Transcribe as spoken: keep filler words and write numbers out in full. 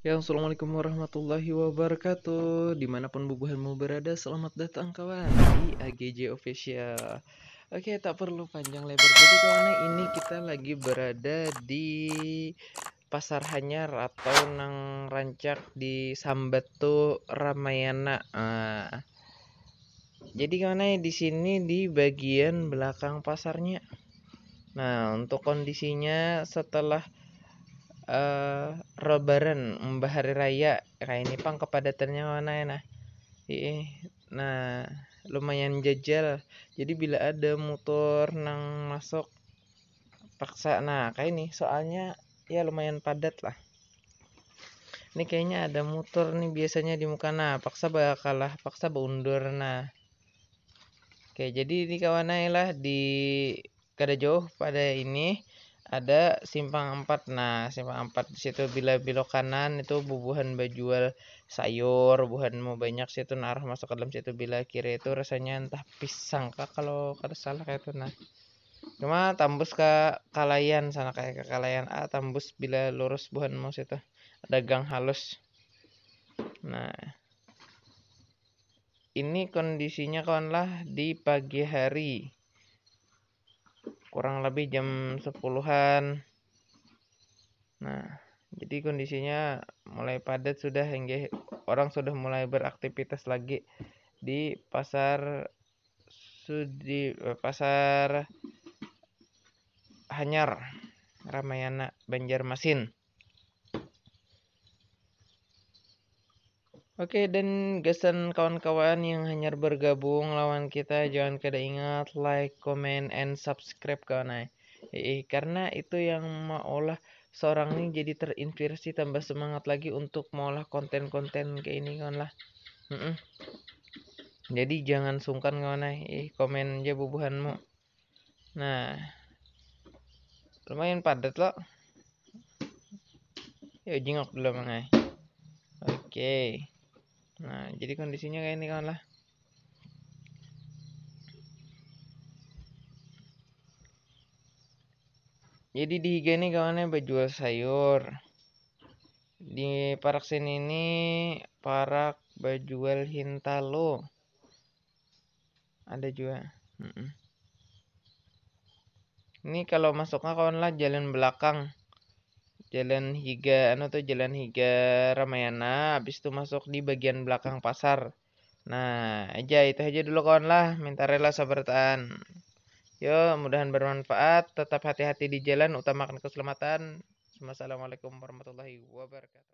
Ya, assalamualaikum warahmatullahi wabarakatuh. Dimanapun bubuhanmu berada, selamat datang kawan di A G J Official. Oke, tak perlu panjang lebar. Jadi kawan, ini kita lagi berada di Pasar Hanyar atau nang rancak disambat tu Ramayana. Ah. Jadi kawan, di sini di bagian belakang pasarnya. Nah, untuk kondisinya setelah eh, Lebaran, mbah hari raya, kayak ini pang kepadatannya kawan, nah. Ih, nah, lumayan jajal. Jadi bila ada motor nang masuk, paksa, nah, kayak ini soalnya ya lumayan padat lah. Ini kayaknya ada motor nih biasanya di muka, nah, paksa bakalah, paksa beundur, nah. Oke, jadi ini kawan, nah, lah di kada jauh pada ini ada simpang empat. Nah, simpang empat di situ bila belok kanan itu bubuhan bajual sayur, buhan mau banyak situ, nah, arah masuk ke dalam situ. Bila kiri itu rasanya entah pisang kah kalau kada salah kayak itu. Nah, cuma tambus ke Kalayan sana, kayak ke Kalayan A tambus bila lurus buhan mau situ. Ada gang halus. Nah, ini kondisinya kawan lah di pagi hari. Kurang lebih jam sepuluhan. Nah, jadi kondisinya mulai padat sudah, hingga orang sudah mulai beraktivitas lagi di pasar Sudi, eh, pasar Hanyar, Ramayana, Banjarmasin. Oke, dan gasan kawan-kawan yang hanyar bergabung lawan kita, jangan kada ingat like, comment, and subscribe kawan ai. Ih, karena itu yang maulah seorang ni jadi terinspirasi, tambah semangat lagi untuk maulah konten-konten kayak ini kawan lah. Mm-mm. Jadi jangan sungkan kawan ai, ih, komen aja bubuhanmu. Nah, lumayan padat lo. Ya jingok dulu mang ai. Oke. Nah, jadi kondisinya kayak ini kawan lah. Jadi di higa ini kawannya bajual sayur. Di parak sini ini parak bajual hintalo. Ada juga. Mm-mm. Ini kalau masuknya kawan lah jalan belakang. Jalan higa, anu tuh, jalan higa Ramayana, habis itu masuk di bagian belakang pasar. Nah, aja itu aja dulu kawan lah, minta rela sabartaan. Yo, mudahan bermanfaat, tetap hati-hati di jalan, utamakan keselamatan. Wassalamualaikum warahmatullahi wabarakatuh.